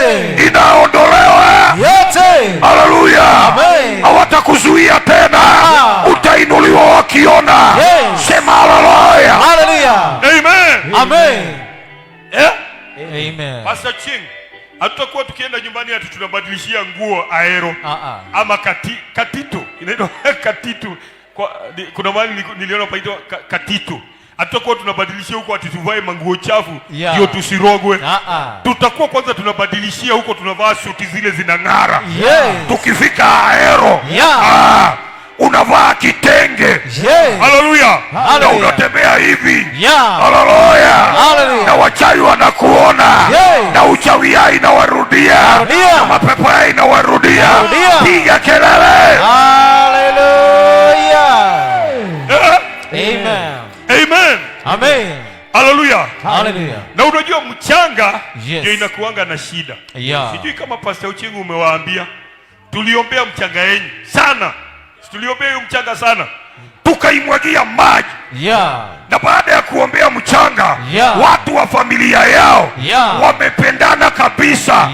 Yote. Inaondolewa. Yote. Haleluya. Amen. Hawatakuzuia tena. Ah. Utainuliwa wakiona. Yes. Sema haleluya. Hallelujah. Amen. Amen. Eh? Amen. Pastor Ching, hatutakuwa tukienda nyumbani ati tunabadilishia nguo Ahero Ah ah. ama katitu inaitwa katitu kuna mahali niliona paitwa katitu. Hatutakuwa tunabadilishia huko ati tuvae manguo chafu ndio tusirogwe. Ah ah. Tutakuwa kwanza tunabadilishia huko, tunavaa suti zile zinang'ara. Tukifika Ahero, ah, unavaa kitenge. Haleluya. Na Hallelujah. unatembea hivi. Haleluya. Hallelujah. Na wachawi wanakuona. Na uchawi yao inawarudia. Inawarudia. Na mapepo yao inawarudia. Inawarudia. Piga kelele. Hallelujah. Eh? Amen. Amen. Amen. Haleluya. Hallelujah. Na unajua mchanga ndio inakuanga na shida. Sijui kama Pastor Uchingu umewaambia, tuliombea mchanga yenyu sana. Si tuliombea hiyo mchanga sana? Tukaimwagia maji. Na baada ya kuombea mchanga, watu wa familia yao wamependana kabisa.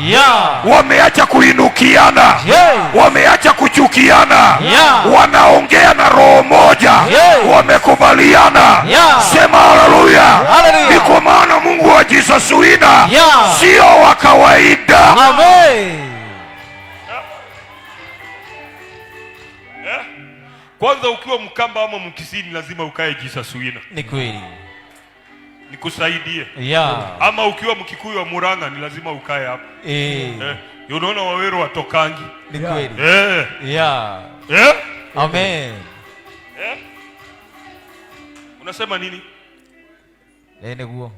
Wameacha kuinukiana. Wameacha kuchukiana. Wanaongea na roho moja. Wamekubaliana. Sema haleluya. Hallelujah. Ni kwa maana Mungu wa Jesus Winner sio wa kawaida. Amen. Eh? Kwanza ukiwa Mkamba ama Mkisii ni lazima ukae Jesus Winner. Ni kweli. Nikusaidie. Ama ukiwa Mkikuyu wa Murang'a ni lazima ukae hapa. Unaona Waweru watokangi. Ni kweli. Amen. Unasema nini? Niguo.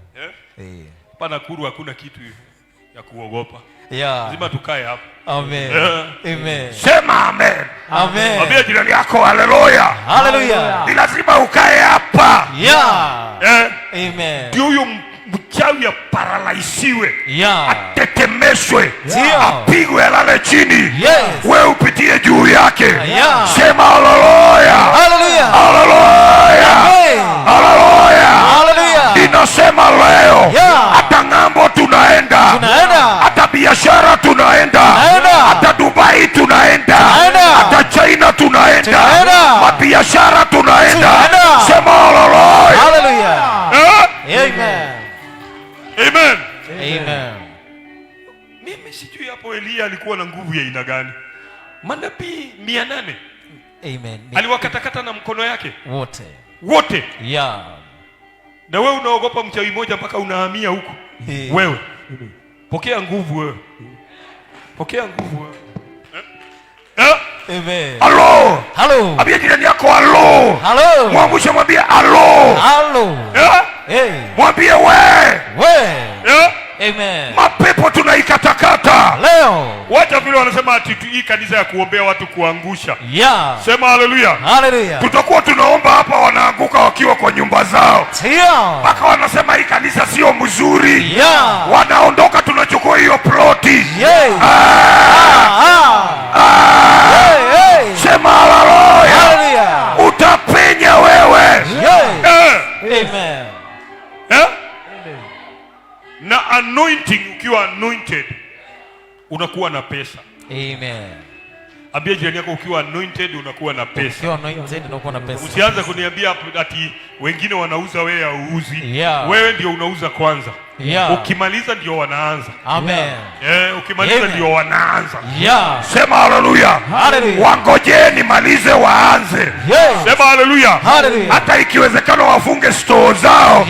Hapa Nakuru hakuna kitu ya kuogopa. Lazima tukae hapa. Amen. Amen. Sema amen. Amen. Mwambie jirani yako haleluya. Hallelujah. Ni lazima ukae hapa. Amen. Ndio huyo mchawi aparalysiwe. Atetemeshwe. Ndio. Apigwe alale chini. Wewe upitie juu yake. Sema haleluya. Hallelujah. Haleluya. Amen. Haleluya. Hallelujah. Ninasema leo hata ng'ambo tunaenda. Tunaenda. Hata biashara tunaenda. Tunaenda. Hata Dubai tunaenda. Tunaenda. Hata China tunaenda. Tunaenda. Mabiashara tunaenda. Tunaenda. Sema haleluya. Hallelujah. Amen. Amen. Amen. Mimi sijui hapo Elia alikuwa na nguvu ya aina gani. Manabii 800. Amen. Aliwakatakata na mkono yake. Wote. Wote. Na wewe unaogopa mchawi mmoja mpaka unahamia huko. Wewe. Pokea nguvu wewe. Pokea nguvu wewe. Amen. Halo. Halo. Ambia jirani yako halo. Halo. Mwangushe mwambie halo. Halo. Hey. Mwambie we. We. Amen. Mapepo tunaikatakata. Leo. Wacha vile wanasema ati hii kanisa ya kuombea watu kuangusha. Sema haleluya. Haleluya. Tutakuwa tunaomba hapa wanaanguka wakiwa kwa nyumba zao. Ndio. Mpaka wanasema hii kanisa sio mzuri. Wanaondoka, tunachukua hiyo ploti. Hey, hey. Sema haleluya. Haleluya. Utapenya wewe. Amen. Na anointing, ukiwa anointed unakuwa na pesa. Amen. Ambia jirani yako ukiwa anointed unakuwa na pesa. Ukiwa anointed unakuwa na pesa. Usianze kuniambia ati wengine wanauza wewe hauuzi. Wewe ndio unauza kwanza. Ukimaliza ndio wanaanza. Amen. Ukimaliza Amen. ndio wanaanza. Sema haleluya. Haleluya. Wangojee nimalize waanze. Yes. Sema haleluya. Haleluya. Hata ikiwezekana wafunge store zao.